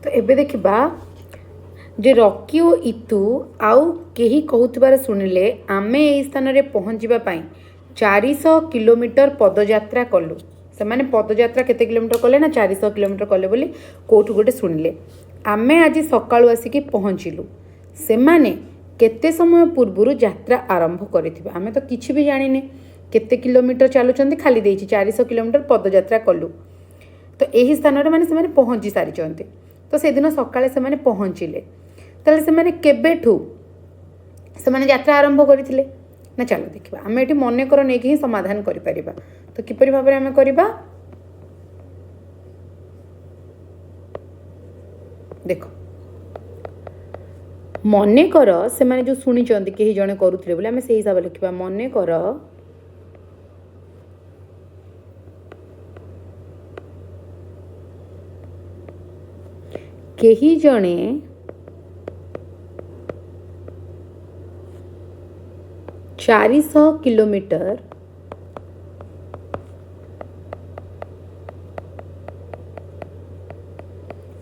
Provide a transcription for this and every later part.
ତ ଏବେ ଦେଖିବା ଯେ ରକି ଓ ଇତୁ ଆଉ କେହି କହୁଥିବାର ଶୁଣିଲେ, ଆମେ ଏହି ସ୍ଥାନରେ ପହଞ୍ଚିବା ପାଇଁ 400 କିଲୋମିଟର ପଦଯାତ୍ରା କଲୁ। ସେମାନେ ପଦଯାତ୍ରା କେତେ କିଲୋମିଟର କଲେ ନା 400 କିଲୋମିଟର କଲେ ବୋଲି କେଉଁଠୁ ଗୋଟେ ଶୁଣିଲେ। ଆମେ ଆଜି ସକାଳୁ ଆସିକି ପହଞ୍ଚିଲୁ। ସେମାନେ କେତେ ସମୟ ପୂର୍ବରୁ ଯାତ୍ରା ଆରମ୍ଭ କରିଥିବେ? ଆମେ ତ କିଛି ବି ଜାଣିନେ କେତେ କିଲୋମିଟର ଚାଲୁଛନ୍ତି, ଖାଲି ଦେଇଛି 400 କିଲୋମିଟର ପଦଯାତ୍ରା କଲୁ। ତ ଏହି ସ୍ଥାନରେ ମାନେ ସେମାନେ ପହଞ୍ଚି ସାରିଛନ୍ତି। ତ ସେଦିନ ସକାଳେ ସେମାନେ ପହଞ୍ଚିଲେ। ତାହେଲେ ସେମାନେ କେବେଠୁ ସେମାନେ ଯାତ୍ରା ଆରମ୍ଭ କରିଥିଲେ ନା, ଚାଲ ଦେଖିବା। ଆମେ ଏଠି ମନେକର ନେଇକି ହିଁ ସମାଧାନ କରିପାରିବା। ତ କିପରି ଭାବରେ ଆମେ କରିବା ଦେଖ। ମନେକର ସେମାନେ ଯେଉଁ ଶୁଣିଛନ୍ତି କେହି ଜଣେ କରୁଥିଲେ ବୋଲି, ଆମେ ସେଇ ହିସାବରେ ଲେଖିବା। ମନେକର କେହି ଜଣେ 400 କିଲୋମିଟର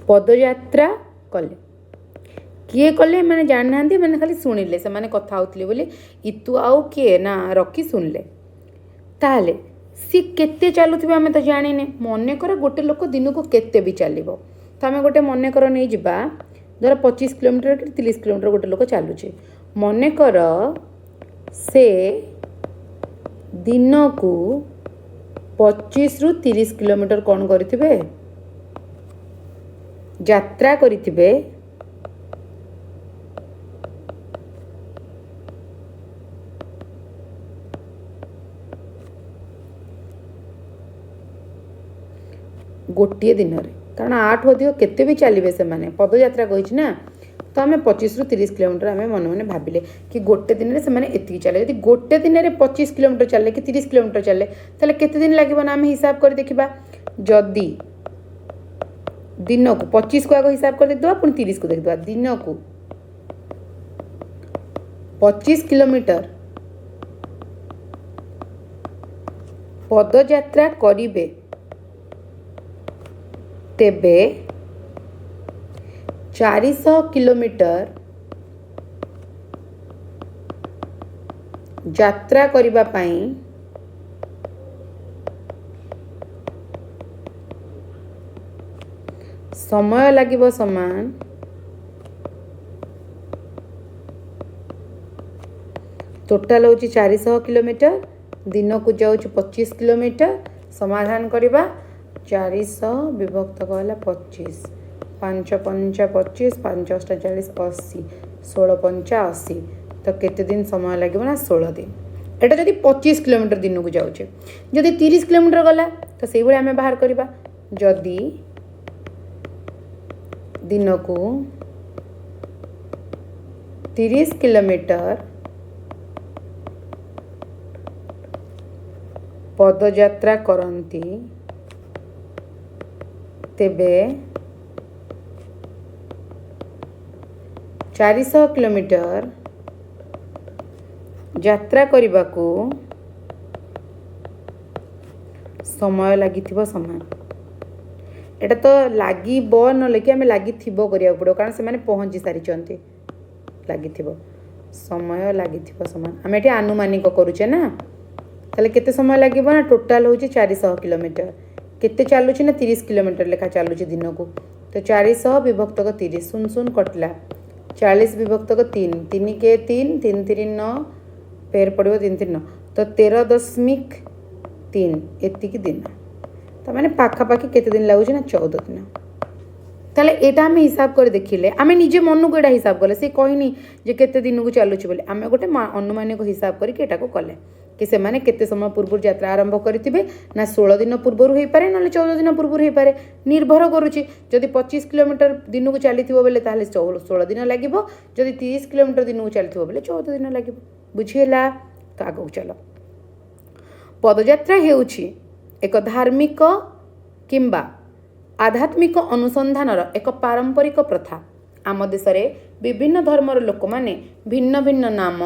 ପଦଯାତ୍ରା କଲେ। କିଏ କଲେ ଏମାନେ ଜାଣିନାହାନ୍ତି, ଏମାନେ ଖାଲି ଶୁଣିଲେ ସେମାନେ କଥା ହେଉଥିଲେ ବୋଲି। ଇତୁ ଆଉ କିଏ ନା ରକି ଶୁଣିଲେ। ତାହେଲେ ସିଏ କେତେ ଚାଲୁଥିବେ ଆମେ ତ ଜାଣିନେ। ମନେକର ଗୋଟେ ଲୋକ ଦିନକୁ କେତେ ବି ଚାଲିବ, ତ ଆମେ ଗୋଟେ ମନେକର ନେଇଯିବା, ଧର 25 କିଲୋମିଟର କି 30 କିଲୋମିଟର ଗୋଟେ ଲୋକ ଚାଲୁଛି। ମନେକର ସେ ଦିନକୁ 25ରୁ 30 କିଲୋମିଟର କ'ଣ କରିଥିବେ, ଯାତ୍ରା କରିଥିବେ। ଗୋଟିଏ ଦିନରେ, କାରଣ ଆଠୁ ଅଧିକ କେତେ ବି ଚାଲିବେ ସେମାନେ, ପଦଯାତ୍ରା କହିଛି ନା। ତ ଆମେ 25ରୁ 30 କିଲୋମିଟର ଆମେ ମନେ ମନେ ଭାବିଲେ କି ଗୋଟେ ଦିନରେ ସେମାନେ ଏତିକି ଚାଲେ। ଯଦି ଗୋଟେ ଦିନରେ 25 କିଲୋମିଟର ଚାଲେ କି 30 କିଲୋମିଟର ଚାଲେ, ତାହେଲେ କେତେ ଦିନ ଲାଗିବ ନା ଆମେ ହିସାବ କରି ଦେଖିବା। ଯଦି ଦିନକୁ 25କୁ ଆଗ ହିସାବ କରି ଦେଖିଦେବା, ପୁଣି 30କୁ ଦେଖିଦେବା। ଦିନକୁ 25 କିଲୋମିଟର ପଦଯାତ୍ରା କରିବେ, ତେବେ 400 କିଲୋମିଟର ଯାତ୍ରା କରିବା ପାଇଁ ସମୟ ଲାଗିବ ସମାନ ଟୋଟାଲ ହେଉଛି 400 କିଲୋମିଟର, ଦିନକୁ ଯାଉଛି 25 କିଲୋମିଟର। ସମାଧାନ କରିବା, 400 ବିଭକ୍ତ ହେଲା 25, 5 ପଞ୍ଚା 25, 5 ଅଷ୍ଟା 40, 80, 16 ପଞ୍ଚା 80। ତ କେତେ ଦିନ ସମୟ ଲାଗିବ ନା 16 ଦିନ। ଏଇଟା ଯଦି 25 କିଲୋମିଟର ଦିନକୁ ଯାଉଛେ, ଯଦି 30 କିଲୋମିଟର ଗଲା ତ ସେଇଭଳି ଆମେ ବାହାର କରିବା। ଯଦି ଦିନକୁ 30 କିଲୋମିଟର ପଦଯାତ୍ରା କରନ୍ତି, ତେବେ 400 କିଲୋମିଟର ଯାତ୍ରା କରିବାକୁ ସମୟ ଲାଗିଥିବ ସମାନ। ଏଇଟା ତ ଲାଗିବ ନ ଲେଖି ଆମେ ଲାଗିଥିବ କରିବାକୁ ପଡ଼ିବ, କାରଣ ସେମାନେ ପହଞ୍ଚି ସାରିଛନ୍ତି। ଲାଗିଥିବ ସମୟ ଲାଗିଥିବ ସମାନ, ଆମେ ଏଠି ଆନୁମାନିକ କରୁଛେ ନା। ତାହେଲେ କେତେ ସମୟ ଲାଗିବ ନା ଟୋଟାଲ ହେଉଛି 400 କିଲୋମିଟର। କେତେ ଚାଲୁଛି ନା 30 କିଲୋମିଟର ଲେଖା ଚାଲୁଛି ଦିନକୁ। ତ 400 ବିଭକ୍ତକ 30, ଶୂନ ଶୂନ କଟିଲା, 40 ବିଭକ୍ତକ 3, 3 କେ 3, 3 3 9, ଫେର ପଡ଼ିବ 3 3 9, ତ 13.3 ଏତିକି ଦିନ। ତାମାନେ ପାଖାପାଖି କେତେ ଦିନ ଲାଗୁଛି ନା 14 ଦିନ। ତାହେଲେ ଏଇଟା ଆମେ ହିସାବ କରି ଦେଖିଲେ, ଆମେ ନିଜେ ମନକୁ ଏଇଟା ହିସାବ କଲେ, ସେ କହିନି ଯେ କେତେ ଦିନକୁ ଚାଲୁଛି ବୋଲି, ଆମେ ଗୋଟେ ଅନୁମାନିକ ହିସାବ କରିକି ଏଟାକୁ କଲେ କି ସେମାନେ କେତେ ସମୟ ପୂର୍ବରୁ ଯାତ୍ରା ଆରମ୍ଭ କରିଥିବେ ନା 16 ଦିନ ପୂର୍ବରୁ ହେଇପାରେ, ନହେଲେ 14 ଦିନ ପୂର୍ବରୁ ହେଇପାରେ, ନିର୍ଭର କରୁଛି। ଯଦି 25 କିଲୋମିଟର ଦିନକୁ ଚାଲିଥିବ ବୋଲେ ତାହେଲେ 16 ଦିନ ଲାଗିବ, ଯଦି 30 କିଲୋମିଟର ଦିନକୁ ଚାଲିଥିବ ବୋଲେ 14 ଦିନ ଲାଗିବ। ବୁଝିହେଲା? ତ ଆଗକୁ ଚାଲ। ପଦଯାତ୍ରା ହେଉଛି ଏକ ଧାର୍ମିକ କିମ୍ବା ଆଧ୍ୟାତ୍ମିକ ଅନୁସନ୍ଧାନର ଏକ ପାରମ୍ପରିକ ପ୍ରଥା। ଆମ ଦେଶରେ ବିଭିନ୍ନ ଧର୍ମର ଲୋକମାନେ ଭିନ୍ନ ଭିନ୍ନ ନାମ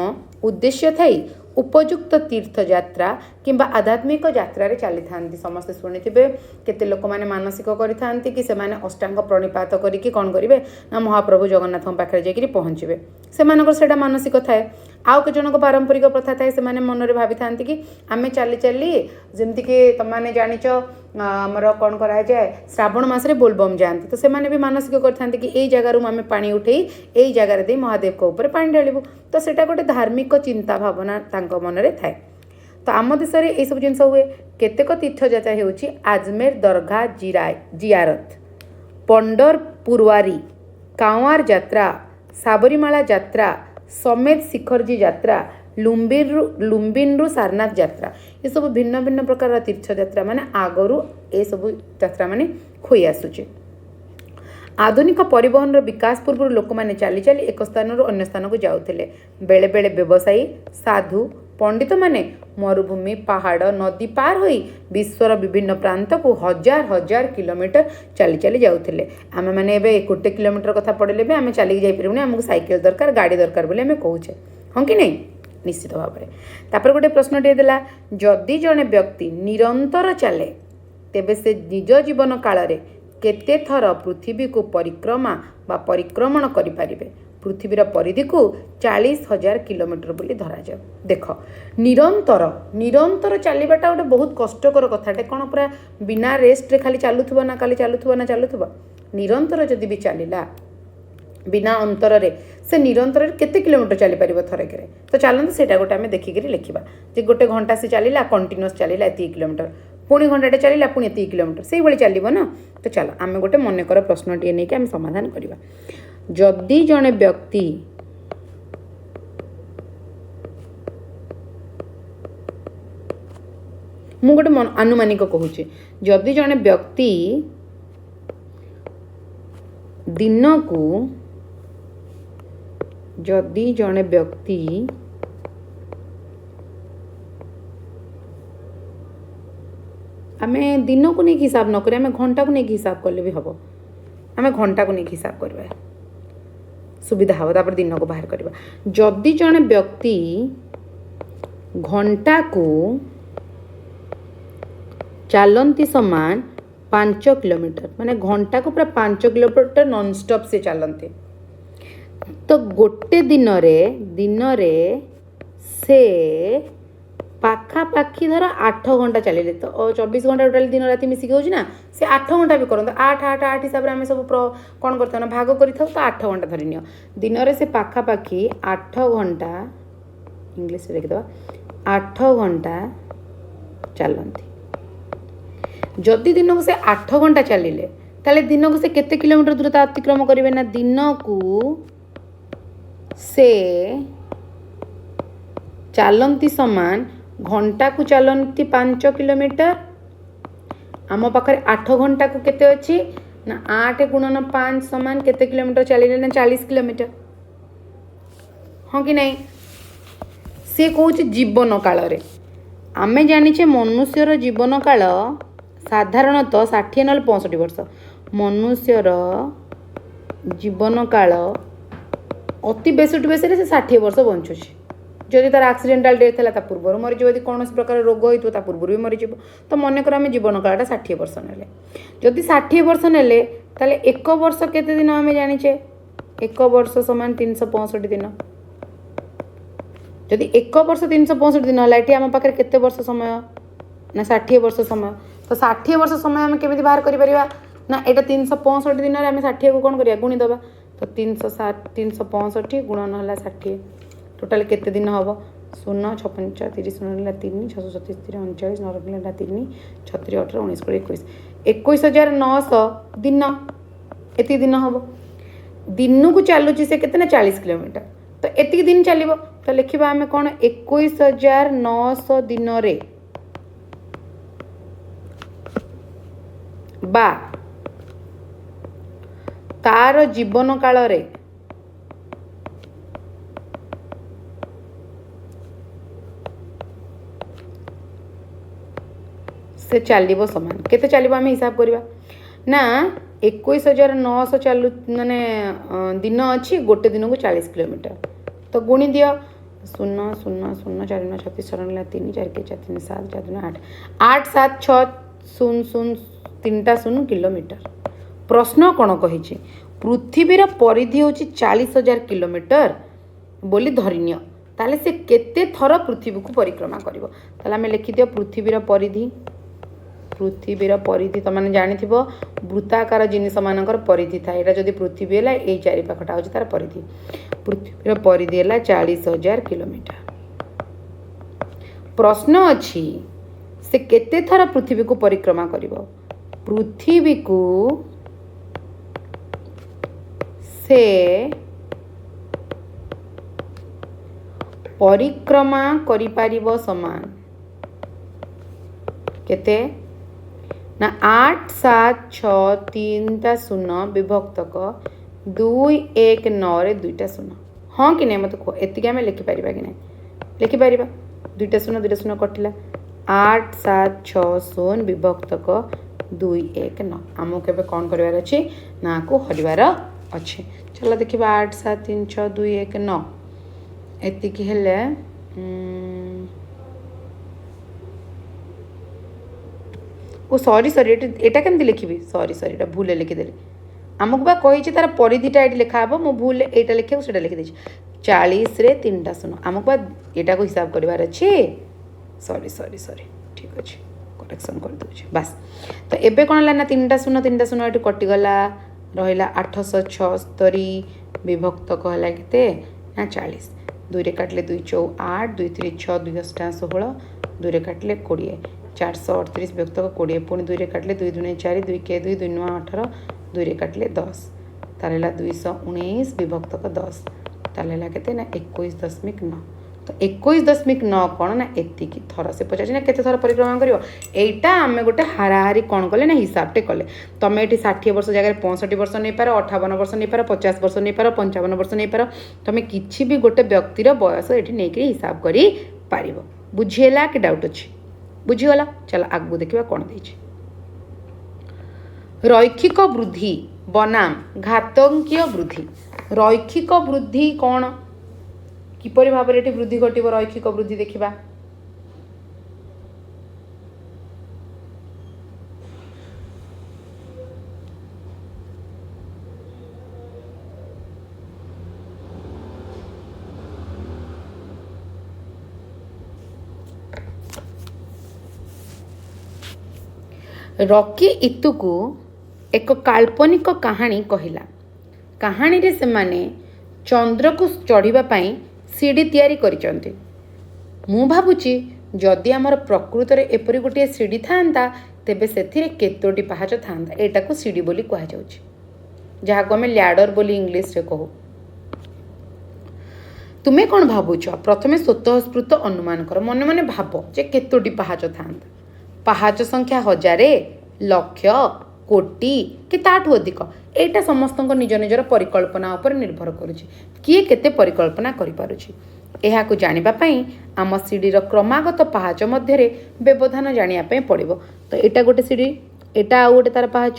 ଉଦ୍ଦେଶ୍ୟ ଥାଇ ଉପଯୁକ୍ତ ତୀର୍ଥଯାତ୍ରା କିମ୍ବା ଆଧ୍ୟାତ୍ମିକ ଯାତ୍ରାରେ ଚାଲିଥାନ୍ତି। ସମସ୍ତେ ଶୁଣିଥିବେ, କେତେ ଲୋକମାନେ ମାନସିକ କରିଥାନ୍ତି କି ସେମାନେ ଅଷ୍ଟାଙ୍ଗ ପ୍ରଣିପାତ କରିକି କ'ଣ କରିବେ ନା ମହାପ୍ରଭୁ ଜଗନ୍ନାଥଙ୍କ ପାଖରେ ଯାଇକରି ପହଞ୍ଚିବେ। ସେମାନଙ୍କର ସେଇଟା ମାନସିକ ଥାଏ। ଆଉ କେତେ ଜଣଙ୍କ ପାରମ୍ପରିକ ପ୍ରଥା ଥାଏ, ସେମାନେ ମନରେ ଭାବିଥାନ୍ତି କି ଆମେ ଚାଲି ଚାଲି, ଯେମିତିକି ତୁମମାନେ ଜାଣିଛ ଆମର କ'ଣ କରାଯାଏ, ଶ୍ରାବଣ ମାସରେ ବୋଲବମ୍ ଯାଆନ୍ତି। ତ ସେମାନେ ବି ମାନସିକ କରିଥାନ୍ତି କି ଏଇ ଜାଗାରୁ ଆମେ ପାଣି ଉଠେଇ ଏଇ ଜାଗାରେ ଦେଇ ମହାଦେବଙ୍କ ଉପରେ ପାଣି ଢାଳିବୁ। ତ ସେଇଟା ଗୋଟେ ଧାର୍ମିକ ଚିନ୍ତା ଭାବନା ତାଙ୍କ ମନରେ ଥାଏ। ତ ଆମ ଦେଶରେ ଏଇସବୁ ଜିନିଷ ହୁଏ। କେତେକ ତୀର୍ଥଯାତ୍ରା ହେଉଛି ଆଜମେର ଦରଘା ଜିଆରତ, ପଣ୍ଡରପୁରୱାରୀ, କାଁୱାର ଯାତ୍ରା, ସାବରିମାଳା ଯାତ୍ରା, ସମେତ ଶିଖରଜୀ ଯାତ୍ରା, ଲୁମ୍ବିନରୁ ସାରନାଥ ଯାତ୍ରା। ଏସବୁ ଭିନ୍ନ ଭିନ୍ନ ପ୍ରକାରର ତୀର୍ଥଯାତ୍ରା ମାନେ ଆଗରୁ ଏସବୁ ଯାତ୍ରା ମାନେ ହୋଇ ଆସୁଛି। ଆଧୁନିକ ପରିବହନର ବିକାଶ ପୂର୍ବରୁ ଲୋକମାନେ ଚାଲି ଚାଲି ଏକ ସ୍ଥାନରୁ ଅନ୍ୟ ସ୍ଥାନକୁ ଯାଉଥିଲେ। ବେଳେବେଳେ ବ୍ୟବସାୟୀ, ସାଧୁ, ପଣ୍ଡିତମାନେ ମରୁଭୂମି, ପାହାଡ଼, ନଦୀ ପାର ହୋଇ ବିଶ୍ୱର ବିଭିନ୍ନ ପ୍ରାନ୍ତକୁ ହଜାର ହଜାର କିଲୋମିଟର ଚାଲି ଚାଲି ଯାଉଥିଲେ। ଆମେମାନେ ଏବେ 1 କିଲୋମିଟର କଥା ପଡ଼ିଲେ ବି ଆମେ ଚାଲିକି ଯାଇପାରିବୁନି, ଆମକୁ ସାଇକେଲ ଦରକାର, ଗାଡ଼ି ଦରକାର ବୋଲି ଆମେ କହୁଛେ, ହଁ କି ନାହିଁ? ନିଶ୍ଚିତ ଭାବରେ। ତାପରେ ଗୋଟେ ପ୍ରଶ୍ନଟିଏ ଦେଲା, ଯଦି ଜଣେ ବ୍ୟକ୍ତି ନିରନ୍ତର ଚାଲେ ତେବେ ସେ ନିଜ ଜୀବନ କାଳରେ କେତେ ଥର ପୃଥିବୀକୁ ପରିକ୍ରମା ବା ପରିକ୍ରମଣ କରିପାରିବେ? ପୃଥିବୀର ପରିଧିକୁ 40,000 କିଲୋମିଟର ବୋଲି ଧରାଯାଉ। ଦେଖ, ନିରନ୍ତର ନିରନ୍ତର ଚାଲିବାଟା ଗୋଟେ ବହୁତ କଷ୍ଟକର କଥାଟେ। କ'ଣ ପୁରା ବିନା ରେଷ୍ଟରେ ଖାଲି ଚାଲୁଥିବ ନା ଖାଲି ଚାଲୁଥିବ ନା ଚାଲୁଥିବ? ନିରନ୍ତର ଯଦି ବି ଚାଲିଲା ବିନା ଅନ୍ତରରେ, ସେ ନିରନ୍ତରରେ କେତେ କିଲୋମିଟର ଚାଲିପାରିବ ଥରକରେ? ତ ଚାଲନ୍ତୁ ସେଇଟା ଗୋଟେ ଆମେ ଦେଖିକିରି ଲେଖିବା ଯେ ଗୋଟେ ଘଣ୍ଟା ସେ ଚାଲିଲା, କଣ୍ଟିନ୍ୟୁଅସ୍ ଚାଲିଲା ଏତିକି କିଲୋମିଟର, ପୁଣି ଘଣ୍ଟାଟେ ଚାଲିଲା, ପୁଣି ଏତିକି କିଲୋମିଟର, ସେଇଭଳି ଚାଲିବ ନା। ତ ଚାଲ ଆମେ ଗୋଟେ ମନେକର ପ୍ରଶ୍ନଟିଏ ନେଇକି ଆମେ ସମାଧାନ କରିବା। ଯଦି ଜଣେ ବ୍ୟକ୍ତି ମୁଁ ଗୋଟେ ଆନୁମାନିକ କହୁଛି, ଯଦି ଜଣେ ବ୍ୟକ୍ତି ଦିନକୁ ଯଦି ଜଣେ ବ୍ୟକ୍ତି ଆମେ ଦିନକୁ ନେଇକି ହିସାବ ନ କରି ଆମେ ଘଣ୍ଟାକୁ ନେଇକି ହିସାବ କଲେ ବି ହେବ। ଆମେ ଘଣ୍ଟାକୁ ନେଇକି ହିସାବ କରିବା ସୁବିଧା ହେବ, ତାପରେ ଦିନକୁ ବାହାର କରିବା। ଯଦି ଜଣେ ବ୍ୟକ୍ତି ଘଣ୍ଟାକୁ ଚାଲନ୍ତି ସମାନ 5 କିଲୋମିଟର, ମାନେ ଘଣ୍ଟାକୁ ପୁରା 5 କିଲୋମିଟର ନନଷ୍ଟପ୍ ସେ ଚାଲନ୍ତି, ତ ଗୋଟେ ଦିନରେ ସେ ପାଖାପାଖି ଧର 8 ଘଣ୍ଟା ଚାଲିଲେ, ତ 24 ଘଣ୍ଟା ଟୋଟାଲି ଦିନ ରାତି ମିଶିକି ହେଉଛି ନା, ସେ 8 ଘଣ୍ଟା ବି କରନ୍ତୁ, 8 8 8 ହିସାବରେ ଆମେ ସବୁ କ'ଣ କରିଥାଉ ନା ଭାଗ କରିଥାଉ। ତ 8 ଘଣ୍ଟା ଧରିନିଅ, ଦିନରେ ସେ ପାଖାପାଖି 8 ଘଣ୍ଟା, ଇଂଲିଶରେ ଲେଖିଦେବା, 8 ଘଣ୍ଟା ଚାଲନ୍ତି। ଯଦି ଦିନକୁ ସେ 8 ଘଣ୍ଟା ଚାଲିଲେ ତାହେଲେ ଦିନକୁ ସେ କେତେ କିଲୋମିଟର ଦୂରତା ଅତିକ୍ରମ କରିବେ ନା ଦିନକୁ ସେ ଚାଲନ୍ତି ସମାନ ଘଣ୍ଟାକୁ ଚାଲନ୍ତି 5 କିଲୋମିଟର, ଆମ ପାଖରେ 8 ଘଣ୍ଟାକୁ କେତେ ଅଛି ନା 8 ଗୁଣନ 5 ସମାନ କେତେ କିଲୋମିଟର ଚାଲିଲେ ନା 40 କିଲୋମିଟର, ହଁ କି ନାହିଁ? ସେ କହୁଛି ଜୀବନ କାଳରେ। ଆମେ ଜାଣିଛେ ମନୁଷ୍ୟର ଜୀବନ କାଳ ସାଧାରଣତଃ 60 ନହେଲେ 65 ବର୍ଷ। ମନୁଷ୍ୟର ଜୀବନ କାଳ ଅତି ବେଶୀଠୁ ବେଶୀରେ ସେ 60 ବର୍ଷ ବଞ୍ଚୁଛି। ଯଦି ତାର ଆକ୍ସିଡେଣ୍ଟାଲ ଡେଥ୍ ହେଲା ତା ପୂର୍ବରୁ ମରିଯିବ, ଯଦି କୌଣସି ପ୍ରକାର ରୋଗ ହେଇଥିବ ତା ପୂର୍ବରୁ ବି ମରିଯିବ। ତ ମନେକର ଆମେ ଜୀବନ କାଳଟା 60 ବର୍ଷ ନେଲେ, ଯଦି 60 ବର୍ଷ ନେଲେ ତାହେଲେ 1 ବର୍ଷ କେତେ ଦିନ ଆମେ ଜାଣିଛେ? 1 ବର୍ଷ ସମାନ 365 ଦିନ। ଯଦି 1 ବର୍ଷ 365 ଦିନ ହେଲା, ଏଠି ଆମ ପାଖରେ କେତେ ବର୍ଷ ସମୟ ନା 60 ବର୍ଷ ସମୟ। ତ 60 ବର୍ଷ ସମୟ ଆମେ କେମିତି ବାହାର କରିପାରିବା ନା ଏଇଟା 365 ଦିନରେ ଆମେ 60କୁ କ'ଣ କରିବା, ଗୁଣିଦେବା। ତ 365 ଗୁଣନ ହେଲା 60, ଟୋଟାଲ କେତେ ଦିନ ହେବ? 0 6 5 30 0 ହେଲା 3, 637 3 39 9 ହେଲା 3, 36 18 19 20 21, 21,900 ଦିନ, ଏତିକି ଦିନ ହେବ। ଦିନକୁ ଚାଲୁଛି ସେ କେତେ ନା 40 କିଲୋମିଟର, ତ ଏତିକି ଦିନ ଚାଲିବ। ତ ଲେଖିବା ଆମେ କ'ଣ, 21,900 ଦିନରେ ବା ତାର ଜୀବନ କାଳରେ ସେ ଚାଲିବ ସମାନ କେତେ ଚାଲିବ ଆମେ ହିସାବ କରିବା ନା 21,900 ଚାଲୁ ମାନେ ଦିନ ଅଛି, ଗୋଟେ ଦିନକୁ 40 କିଲୋମିଟର, ତ ଗୁଣି ଦିଅ ଶୂନ ଶୂନ ଶୂନ ଚାରି ନଅ ଛତିଶ, ଛଅ ହେଲା ତିନି, ଚାରି କେ ଚାରି ତିନି ସାତ, ଚାରି ଦୁଇ ଆଠ, ଆଠ ସାତ ଛଅ ଶୂନ ଶୂନ ତିନିଟା ଶୂନ କିଲୋମିଟର। ପ୍ରଶ୍ନ କ'ଣ କହିଛି? ପୃଥିବୀର ପରିଧି ହେଉଛି 40,000 କିଲୋମିଟର ବୋଲି ଧରିନିଅ, ତାହେଲେ ସେ କେତେ ଥର ପୃଥିବୀକୁ ପରିକ୍ରମା କରିବ? ତାହେଲେ ଆମେ ଲେଖିଦିଅ ପୃଥିବୀର ପରିଧି। ପୃଥିବୀର ପରିଧି ତୁମେ ଜାଣିଥିବ, ବୃତ୍ତାକାର ଜିନିଷମାନଙ୍କର ପରିଧି ଥାଏ। ଏଇଟା ଯଦି ପୃଥିବୀ ହେଲା, ଏଇ ଚାରିପାଖଟା ହେଉଛି ତାର ପରିଧି। ପୃଥିବୀର ପରିଧି ହେଲା 40,000 କିଲୋମିଟର। ପ୍ରଶ୍ନ ଅଛି ସେ କେତେ ଥର ପୃଥିବୀକୁ ପରିକ୍ରମା କରିବ? ପୃଥିବୀକୁ ସେ ପରିକ୍ରମା କରିପାରିବ ସମାନ କେତେ ନା 8 7 6 3ଟା ଶୂନ ବିଭକ୍ତକ 2 1 9ରେ 2ଟା ଶୂନ। ହଁ କି ନାହିଁ ମୋତେ କୁହ, ଏତିକି ଆମେ ଲେଖିପାରିବା କି ନାହିଁ? ଲେଖିପାରିବା। 2ଟା ଶୂନ 2ଟା ଶୂନ କଟିଲା, 8 7 6 0 ବିଭକ୍ତକ 2 1 9। ଆମକୁ ଏବେ କ'ଣ କରିବାର ଅଛି ନା ଆକୁ ହରିବାର ଅଛି। ଚାଲ ଦେଖିବା, 8 7 3 6 2 1 9 ଏତିକି ହେଲେ, ଓ ସରି ସରି, ଏଠି ଏଇଟା କେମିତି ଲେଖିବି? ସରି ସରି, ଏଇଟା ଭୁଲରେ ଲେଖିଦେଲି। ଆମକୁ ବା କହିଛି ତାର ପରିଧିଟା ଏଠି ଲେଖା ହେବ, ମୁଁ ଭୁଲ ଏଇଟା ଲେଖିବାକୁ ସେଇଟା ଲେଖିଦେଇଛି। 40ରେ 3ଟା ଶୂନ, ଆମକୁ ବା ଏଇଟାକୁ ହିସାବ କରିବାର ଅଛି। ସରି ସରି ସରି, ଠିକ୍ ଅଛି, କରେକ୍ସନ୍ କରିଦେଉଛି ବାସ୍। ତ ଏବେ କ'ଣ ହେଲା ନା 3ଟା ଶୂନ 3ଟା ଶୂନ ଏଠି କଟିଗଲା, ରହିଲା 876 ବିଭକ୍ତକ ହେଲା କେତେ ନା 40। 2ରେ କାଟିଲେ 2 ଚଉ 8, 2 3 6, 2 ଅଷ୍ଟା 16, 2ରେ କାଟିଲେ 20, 438 ବିଭକ୍ତକ 20। ପୁଣି 2ରେ କାଟିଲେ 2 ଦୁଣେ 4, 2 କେ 2, 2 ନଅ 18, 2ରେ କାଟିଲେ 10, ତାହେଲେ ହେଲା 219 ବିଭକ୍ତକ 10, ତାହେଲେ ହେଲା କେତେ ନା 21.9। ତ 21.9 କ'ଣ ନା ଏତିକି ଥର ସେ ପଚାରିଛି ନା କେତେ ଥର ପରିକ୍ରମା କରିବ। ଏଇଟା ଆମେ ଗୋଟେ ହାରାହାରି କ'ଣ କଲେ ନା ହିସାବଟେ କଲେ। ତମେ ଏଠି 60 ବର୍ଷ ଜାଗାରେ 65 ବର୍ଷ ନେଇପାର, 58 ବର୍ଷ ନେଇପାର, 50 ବର୍ଷ ନେଇପାର, 55 ବର୍ଷ ନେଇପାର। ତମେ କିଛି ବି ଗୋଟେ ବ୍ୟକ୍ତିର ବୟସ ଏଠି ନେଇକରି ହିସାବ କରିପାରିବ। ବୁଝିହେଲା କି ଡାଉଟ୍ ଅଛି? ବୁଝିଗଲା? ଚାଲ ଆଗକୁ ଦେଖିବା କ'ଣ ଦେଇଛି। ରୈଖିକ ବୃଦ୍ଧି ବନାମ ଘାତଙ୍କୀୟ ବୃଦ୍ଧି। ରୈଖିକ ବୃଦ୍ଧି କ'ଣ, କିପରି ଭାବରେ ଏଠି ବୃଦ୍ଧି ଘଟିବ? ରୈଖିକ ବୃଦ୍ଧି ଦେଖିବା। ରକି ଇତୁକୁ ଏକ କାଳ୍ପନିକ କାହାଣୀ କହିଲା। କାହାଣୀରେ ସେମାନେ ଚନ୍ଦ୍ରକୁ ଚଢ଼ିବା ପାଇଁ ସିଡ଼ି ତିଆରି କରିଛନ୍ତି। ମୁଁ ଭାବୁଛି ଯଦି ଆମର ପ୍ରକୃତରେ ଏପରି ଗୋଟିଏ ସିଡ଼ି ଥାଆନ୍ତା, ତେବେ ସେଥିରେ କେତୋଟି ପାହାଚ ଥାଆନ୍ତା? ଏଇଟାକୁ ସିଡ଼ି ବୋଲି କୁହାଯାଉଛି, ଯାହାକୁ ଆମେ ଲ୍ୟାଡର ବୋଲି ଇଂଲିଶରେ କହୁ। ତୁମେ କ'ଣ ଭାବୁଛ? ପ୍ରଥମେ ସ୍ୱତଃସ୍ଫୂର୍ତ୍ତ ଅନୁମାନ କର, ମନେ ମନେ ଭାବ ଯେ କେତୋଟି ପାହାଚ ଥାଆନ୍ତା। ପାହାଚ ସଂଖ୍ୟା ହଜାରେ, ଲକ୍ଷ, କୋଟି କି ତାଠୁ ଅଧିକ? ଏଇଟା ସମସ୍ତଙ୍କ ନିଜ ନିଜର ପରିକଳ୍ପନା ଉପରେ ନିର୍ଭର କରୁଛି, କିଏ କେତେ ପରିକଳ୍ପନା କରିପାରୁଛି। ଏହାକୁ ଜାଣିବା ପାଇଁ ଆମ ସିଡ଼ିର କ୍ରମାଗତ ପାହାଚ ମଧ୍ୟରେ ବ୍ୟବଧାନ ଜାଣିବା ପାଇଁ ପଡ଼ିବ। ତ ଏଇଟା ଗୋଟେ ସିଡ଼ି, ଏଇଟା ଆଉ ଗୋଟେ ତାର ପାହାଚ,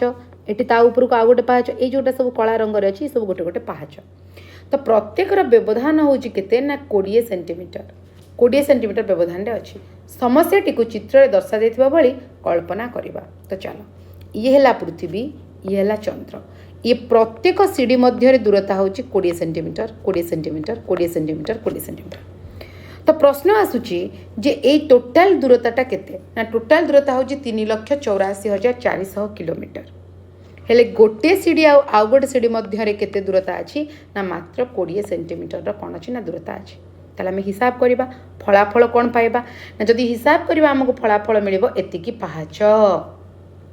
ଏଠି ତା ଉପରକୁ ଆଉ ଗୋଟେ ପାହାଚ। ଏଇ ଯେଉଁଟା ସବୁ କଳା ରଙ୍ଗରେ ଅଛି, ଏ ସବୁ ଗୋଟେ ଗୋଟେ ପାହାଚ। ତ ପ୍ରତ୍ୟେକର ବ୍ୟବଧାନ ହେଉଛି କେତେ ନା 20 ସେଣ୍ଟିମିଟର, 20 ସେଣ୍ଟିମିଟର ବ୍ୟବଧାନରେ ଅଛି। ସମସ୍ୟାଟିକୁ ଚିତ୍ରରେ ଦର୍ଶାଯାଇଥିବା ଭଳି କଳ୍ପନା କରିବା। ତ ଚାଲ, ଇଏ ହେଲା ପୃଥିବୀ, ଇଏ ହେଲା ଚନ୍ଦ୍ର। ଇଏ ପ୍ରତ୍ୟେକ ସିଡ଼ି ମଧ୍ୟରେ ଦୂରତା ହେଉଛି 20 ସେଣ୍ଟିମିଟର, 20 ସେଣ୍ଟିମିଟର, 20 ସେଣ୍ଟିମିଟର, 20 ସେଣ୍ଟିମିଟର। ତ ପ୍ରଶ୍ନ ଆସୁଛି ଯେ ଏଇ ଟୋଟାଲ ଦୂରତାଟା କେତେ ନା ଟୋଟାଲ ଦୂରତା ହେଉଛି 3,84,400 କିଲୋମିଟର। ହେଲେ ଗୋଟିଏ ସିଡ଼ି ଆଉ ଆଉ ଗୋଟେ ସିଡ଼ି ମଧ୍ୟରେ କେତେ ଦୂରତା ଅଛି ନା ମାତ୍ର 20 ସେଣ୍ଟିମିଟରର କ'ଣ ଅଛି ନା ଦୂରତା ଅଛି। ତାହେଲେ ଆମେ ହିସାବ କରିବା, ଫଳାଫଳ କ'ଣ ପାଇବା ନା ଯଦି ହିସାବ କରିବା ଆମକୁ ଫଳାଫଳ ମିଳିବ ଏତିକି ପାହାଚ,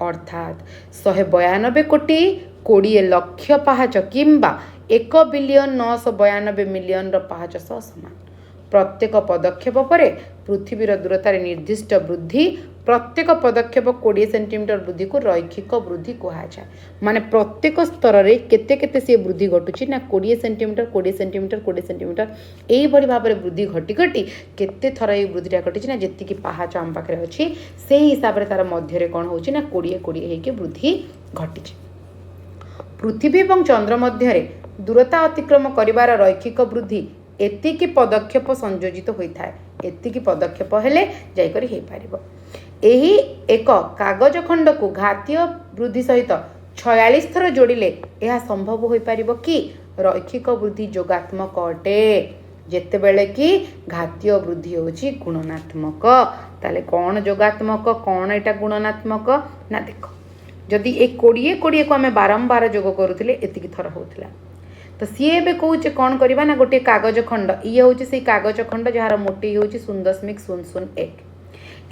ଅର୍ଥାତ୍ 192 କୋଟି 20 ଲକ୍ଷ ପାହାଚ କିମ୍ବା 1 ବିଲିୟନ 992 ମିଲିୟନର ପାହାଚ ସହ ସମାନ। ପ୍ରତ୍ୟେକ ପଦକ୍ଷେପ ପରେ ପୃଥିବୀର ଦୂରତାରେ ନିର୍ଦ୍ଦିଷ୍ଟ ବୃଦ୍ଧି, ପ୍ରତ୍ୟେକ ପଦକ୍ଷେପ 20 ସେଣ୍ଟିମିଟର ବୃଦ୍ଧିକୁ ରୈଖିକ ବୃଦ୍ଧି କୁହାଯାଏ। ମାନେ ପ୍ରତ୍ୟେକ ସ୍ତରରେ କେତେ କେତେ ସିଏ ବୃଦ୍ଧି ଘଟୁଛି ନା 20 ସେଣ୍ଟିମିଟର, 20 ସେଣ୍ଟିମିଟର, 20 ସେଣ୍ଟିମିଟର, ଏଇଭଳି ଭାବରେ ବୃଦ୍ଧି ଘଟି ଘଟି କେତେ ଥର ଏଇ ବୃଦ୍ଧିଟା ଘଟିଛି ନା ଯେତିକି ପାହାଚ ଆମ ପାଖରେ ଅଛି ସେଇ ହିସାବରେ ତାର ମଧ୍ୟରେ କ'ଣ ହେଉଛି ନା 20 20 ହେଇକି ବୃଦ୍ଧି ଘଟିଛି। ପୃଥିବୀ ଏବଂ ଚନ୍ଦ୍ର ମଧ୍ୟରେ ଦୂରତା ଅତିକ୍ରମ କରିବାର ରୈଖିକ ବୃଦ୍ଧି ଏତିକି ପଦକ୍ଷେପ ସଂଯୋଜିତ ହୋଇଥାଏ। ଏତିକି ପଦକ୍ଷେପ ହେଲେ ଯାଇକରି ହେଇପାରିବ। ଏହି ଏକ କାଗଜ ଖଣ୍ଡକୁ ଘାତୀୟ ବୃଦ୍ଧି ସହିତ 46 ଥର ଯୋଡ଼ିଲେ ଏହା ସମ୍ଭବ ହୋଇପାରିବ କି? ରୈଖିକ ବୃଦ୍ଧି ଯୋଗାତ୍ମକ ଅଟେ, ଯେତେବେଳେ କି ଘାତୀୟ ବୃଦ୍ଧି ହେଉଛି ଗୁଣନାତ୍ମକ। ତାହେଲେ କ'ଣ ଯୋଗାତ୍ମକ, କ'ଣ ଏଇଟା ଗୁଣନାତ୍ମକ ନା ଦେଖ, ଯଦି ଏ 20 20କୁ ଆମେ ବାରମ୍ବାର ଯୋଗ କରୁଥିଲେ ଏତିକି ଥର ହେଉଥିଲା। ତ ସିଏ ଏବେ କହୁଛେ କ'ଣ କରିବା ନା ଗୋଟିଏ କାଗଜ ଖଣ୍ଡ, ଇଏ ହେଉଛି ସେଇ କାଗଜ ଖଣ୍ଡ ଯାହାର ମୋଟେଇ ହେଉଛି 0.001।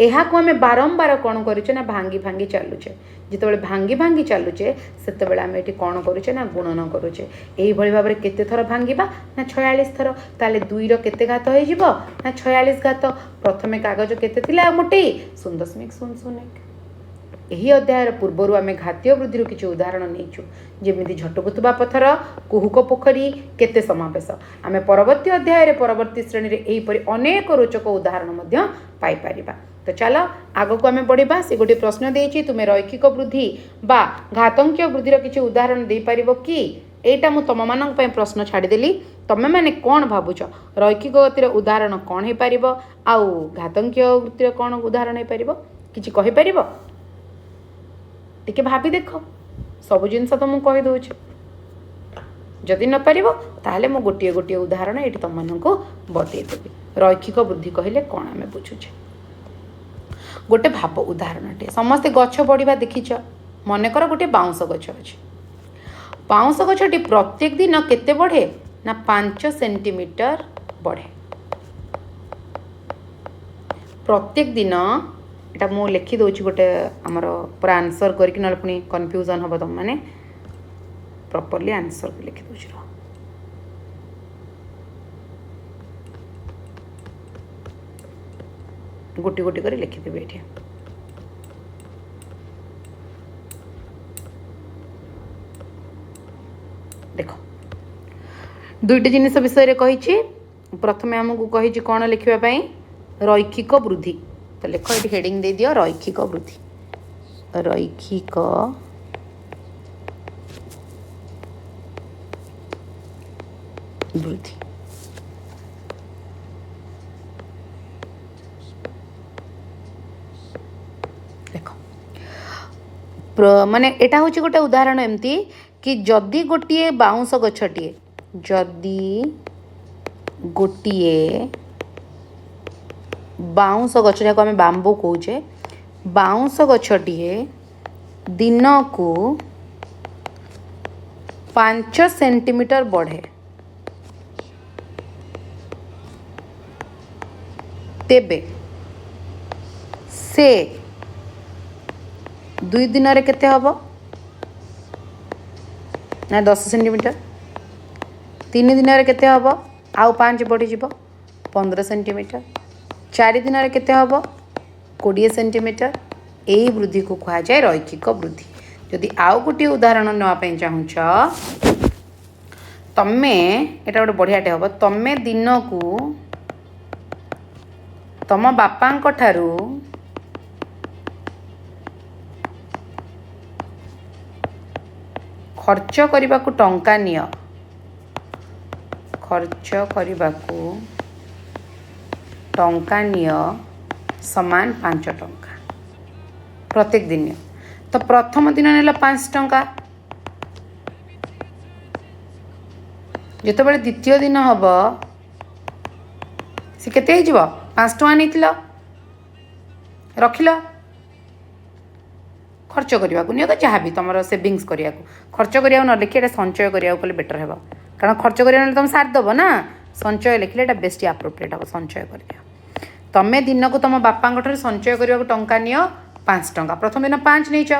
ଏହାକୁ ଆମେ ବାରମ୍ବାର କ'ଣ କରୁଛେ ନା ଭାଙ୍ଗି ଭାଙ୍ଗି ଚାଲୁଛେ। ଯେତେବେଳେ ଭାଙ୍ଗି ଭାଙ୍ଗି ଚାଲୁଛେ ସେତେବେଳେ ଆମେ ଏଠି କ'ଣ କରୁଛେ ନା ଗୁଣନ କରୁଛେ। ଏଇଭଳି ଭାବରେ କେତେ ଥର ଭାଙ୍ଗିବା ନା 46 ଥର। ତାହେଲେ 2ର କେତେ ଘାତ ହେଇଯିବ ନା 46 ଘାତ। ପ୍ରଥମେ କାଗଜ କେତେ ଥିଲା ମୋଟେଇ 0.001। ଏହି ଅଧ୍ୟାୟର ପୂର୍ବରୁ ଆମେ ଘାତୀୟ ବୃଦ୍ଧିରୁ କିଛି ଉଦାହରଣ ନେଇଛୁ, ଯେମିତି ଝଟକୁଥିବା ପଥର, କୁହୁକ ପୋଖରୀ, କେତେ ସମାବେଶ। ଆମେ ପରବର୍ତ୍ତୀ ଅଧ୍ୟାୟରେ ପରବର୍ତ୍ତୀ ଶ୍ରେଣୀରେ ଏହିପରି ଅନେକ ରୋଚକ ଉଦାହରଣ ମଧ୍ୟ ପାଇପାରିବା। ତ ଚାଲ ଆଗକୁ ଆମେ ବଢ଼ିବା। ସେ ଗୋଟିଏ ପ୍ରଶ୍ନ ଦେଇଛି, ତୁମେ ରୈଖିକ ବୃଦ୍ଧି ବା ଘାତଙ୍କୀୟ ବୃଦ୍ଧିର କିଛି ଉଦାହରଣ ଦେଇପାରିବ କି? ଏଇଟା ମୁଁ ତୁମମାନଙ୍କ ପାଇଁ ପ୍ରଶ୍ନ ଛାଡ଼ିଦେଲି। ତୁମେମାନେ କ'ଣ ଭାବୁଛ ରୈଖିକ ଗତିର ଉଦାହରଣ କ'ଣ ହେଇପାରିବ ଆଉ ଘାତଙ୍କୀୟ ବୃଦ୍ଧିର କ'ଣ ଉଦାହରଣ ହେଇପାରିବ? କିଛି କହିପାରିବ? ଟିକେ ଭାବି ଦେଖ। ସବୁ ଜିନିଷ ତ ମୁଁ କହିଦେଉଛି, ଯଦି ନପାରିବ ତାହେଲେ ମୁଁ ଗୋଟିଏ ଗୋଟିଏ ଉଦାହରଣ ଏଇଠି ତୁମମାନଙ୍କୁ ବତେଇଦେବି। ରୈଖିକ ବୃଦ୍ଧି କହିଲେ କ'ଣ ଆମେ ବୁଝୁଛେ? ଗୋଟେ ଭାବ ଉଦାହରଣଟିଏ। ସମସ୍ତେ ଗଛ ବଢ଼ିବା ଦେଖିଛ। ମନେକର ଗୋଟିଏ ବାଉଁଶ ଗଛ ଅଛି। ବାଉଁଶ ଗଛଟି ପ୍ରତ୍ୟେକ ଦିନ କେତେ ବଢ଼େ ନା 5 ସେଣ୍ଟିମିଟର ବଢ଼େ ପ୍ରତ୍ୟେକ ଦିନ। ଏଇଟା ମୁଁ ଲେଖିଦେଉଛି ଗୋଟେ ଆମର ପୁରା ଆନ୍ସର୍ କରିକି, ନହେଲେ ପୁଣି କନଫ୍ୟୁଜନ୍ ହେବ। ତୁମମାନେ ପ୍ରପରଲି ଆନ୍ସର୍ ଲେଖିଦେଉଛି, ରୁହ। ଗୋଟି ଗୋଟି କରି ଲେଖିଦେବି ଏଠି। ଦେଖ, ଦୁଇଟି ଜିନିଷ ବିଷୟରେ କହିଛି। ପ୍ରଥମେ ଆମକୁ କହିଛି କ'ଣ ଲେଖିବା ପାଇଁ? ରୈଖିକ ବୃଦ୍ଧି। ତ ଲେଖ, ଏଠି ହେଡ଼ିଂ ଦେଇଦିଅ ରୈଖିକ ବୃଦ୍ଧି। ରୈଖିକ ବୃଦ୍ଧି। ଦେଖ, ମାନେ ଏଇଟା ହେଉଛି ଗୋଟେ ଉଦାହରଣ ଏମିତି କି ଯଦି ଗୋଟିଏ ବାଉଁଶ ଗଛଟିଏ, ଯଦି ଗୋଟିଏ ବାଉଁଶ ଗଛ, ଯାହାକୁ ଆମେ ବାମ୍ବୁ କହୁଛେ, ବାଉଁଶ ଗଛଟିଏ ଦିନକୁ 5 ସେଣ୍ଟିମିଟର ବଢ଼େ, ତେବେ ସେ 2 ଦିନରେ କେତେ ହେବ ନା 10 ସେଣ୍ଟିମିଟର। 3 ଦିନରେ କେତେ ହେବ? ଆଉ 5 ବଢ଼ିଯିବ, 15 ସେଣ୍ଟିମିଟର। 4 ଦିନରେ କେତେ ହେବ? 20 ସେଣ୍ଟିମିଟର। ଏଇ ବୃଦ୍ଧିକୁ କୁହାଯାଏ ରୈଖିକ ବୃଦ୍ଧି। ଯଦି ଆଉ ଗୋଟିଏ ଉଦାହରଣ ନେବା ପାଇଁ ଚାହୁଁଛ ତମେ, ଏଇଟା ଗୋଟେ ବଢ଼ିଆଟେ ହେବ। ତମେ ଦିନକୁ ତମ ବାପାଙ୍କ ଠାରୁ ଖର୍ଚ୍ଚ କରିବାକୁ ଟଙ୍କା ନିଅ, ଖର୍ଚ୍ଚ କରିବାକୁ ଟଙ୍କା ନିଅ ସମାନ 5 ଟଙ୍କା ପ୍ରତ୍ୟେକ ଦିନ। ତ ପ୍ରଥମ ଦିନ ନେଲ 5 ଟଙ୍କା, ଯେତେବେଳେ ଦ୍ୱିତୀୟ ଦିନ ହେବ ସେ କେତେ ହେଇଯିବ? 5 ଟଙ୍କା ନେଇଥିଲ, ରଖିଲ, ଖର୍ଚ୍ଚ କରିବାକୁ ନିଅ ତ ଯାହା ବି ତୁମର ସେଭିଙ୍ଗସ୍ କରିବାକୁ, ଖର୍ଚ୍ଚ କରିବାକୁ ନ ଲେଖି ଏଇଟା ସଞ୍ଚୟ କରିବାକୁ କଲେ ବେଟର୍ ହେବ। କାରଣ ଖର୍ଚ୍ଚ କରିବାକୁ ନେଲେ ତୁମେ ସାରିଦେବ ନା, ସଞ୍ଚୟ ଲେଖିଲେ ଏଇଟା ବେଷ୍ଟ ଆପ୍ରୋପ୍ରିଏଟ୍ ହେବ। ସଞ୍ଚୟ କରିଦିଅ। ତମେ ଦିନକୁ ତୁମ ବାପାଙ୍କ ଠାରୁ ସଞ୍ଚୟ କରିବାକୁ ଟଙ୍କା ନିଅ 5 ଟଙ୍କା। ପ୍ରଥମ ଦିନ 5 ନେଇଛ,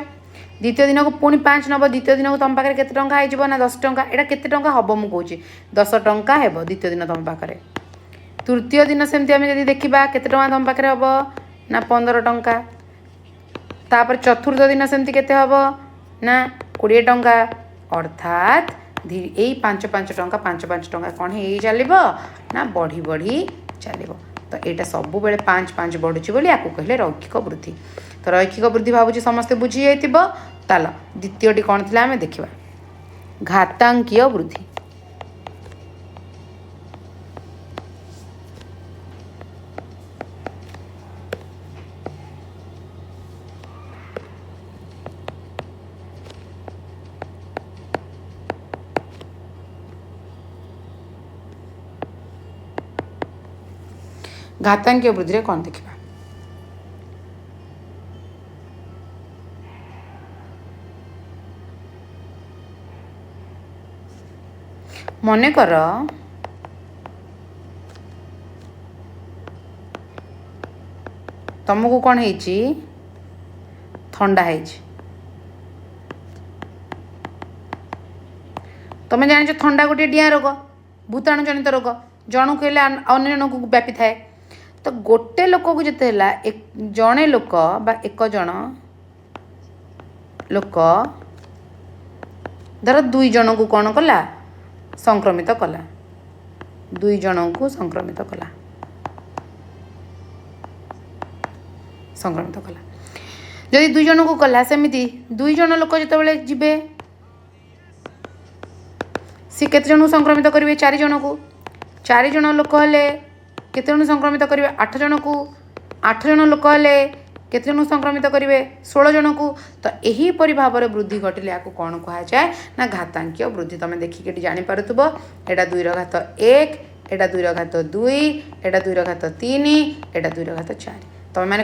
ଦ୍ୱିତୀୟ ଦିନକୁ ପୁଣି 5 ନେବ, ଦ୍ୱିତୀୟ ଦିନକୁ ତୁମ ପାଖରେ କେତେ ଟଙ୍କା ହେଇଯିବ ନା 10 ଟଙ୍କା। ଏଇଟା କେତେ ଟଙ୍କା ହେବ ମୁଁ କହୁଛି, 10 ଟଙ୍କା ହେବ ଦ୍ୱିତୀୟ ଦିନ ତୁମ ପାଖରେ। ତୃତୀୟ ଦିନ ସେମିତି ଆମେ ଯଦି ଦେଖିବା କେତେ ଟଙ୍କା ତୁମ ପାଖରେ ହେବ ନା 15 ଟଙ୍କା। ତାପରେ ଚତୁର୍ଥ ଦିନ ସେମିତି କେତେ ହେବ ନା 20 ଟଙ୍କା। ଅର୍ଥାତ୍ ଏଇ 5 5 ଟଙ୍କା 5 5 ଟଙ୍କା କ'ଣ ହେଇ ଚାଲିବ ନା ବଢ଼ି ବଢ଼ି ଚାଲିବ। ତ ଏଇଟା ସବୁବେଳେ 5 5 ବଢ଼ୁଛି ବୋଲି ଆକୁ କହିଲେ ରୈଖିକ ବୃଦ୍ଧି। ତ ରୈଖିକ ବୃଦ୍ଧି ଭାବୁଛି ସମସ୍ତେ ବୁଝି ଯାଇଥିବ। ତାଲ ଦ୍ୱିତୀୟଟି କ'ଣ ଥିଲା ଆମେ ଦେଖିବା, ଘାତାଙ୍କୀୟ ବୃଦ୍ଧି। ଘାତାଙ୍କୀୟ ବୃଦ୍ଧିରେ କ'ଣ ଦେଖିବା? ମନେକର ତମକୁ କ'ଣ ହେଇଛି? ଥଣ୍ଡା ହେଇଛି। ତମେ ଜାଣିଛ, ଥଣ୍ଡା ଗୋଟିଏ ଡିଆଁ ରୋଗ, ଭୂତାଣୁ ଜନିତ ରୋଗ। ଜଣକୁ ହେଲେ ଅନ୍ୟ ଜଣକୁ ବ୍ୟାପିଥାଏ। ତ ଗୋଟେ ଲୋକକୁ ଯେତେ ହେଲା, ଜଣେ ଲୋକ ବା ଏକ ଜଣ ଲୋକ ଧର ଦୁଇ ଜଣଙ୍କୁ କ'ଣ କଲା? ସଂକ୍ରମିତ କଲା। ଦୁଇ ଜଣଙ୍କୁ ସଂକ୍ରମିତ କଲା। ସଂକ୍ରମିତ କଲା ଯଦି ଦୁଇ ଜଣଙ୍କୁ କଲା, ସେମିତି ଦୁଇ ଜଣ ଲୋକ ଯେତେବେଳେ ଯିବେ, ସିଏ କେତେ ଜଣଙ୍କୁ ସଂକ୍ରମିତ କରିବେ? ଚାରି ଜଣକୁ। ଚାରି ଜଣ ଲୋକ ହେଲେ କେତେ ଜଣଙ୍କୁ ସଂକ୍ରମିତ କରିବେ? ଆଠ ଜଣକୁ। ଆଠ ଜଣ ଲୋକ ହେଲେ କେତେ ଜଣଙ୍କୁ ସଂକ୍ରମିତ କରିବେ? 16 ଜଣକୁ। ତ ଏହିପରି ଭାବରେ ବୃଦ୍ଧି ଘଟିଲେ ଏହାକୁ କ'ଣ କୁହାଯାଏ ନା ଘାତାଙ୍କୀୟ ବୃଦ୍ଧି। ତୁମେ ଦେଖିକି ଏଠି ଜାଣିପାରୁଥିବ, ଏଇଟା 2ର ଘାତ 1, ଏଇଟା 2ର ଘାତ 2, ଏଇଟା 2ର ଘାତ 3, ଏଇଟା 2ର ଘାତ 4। ତୁମେମାନେ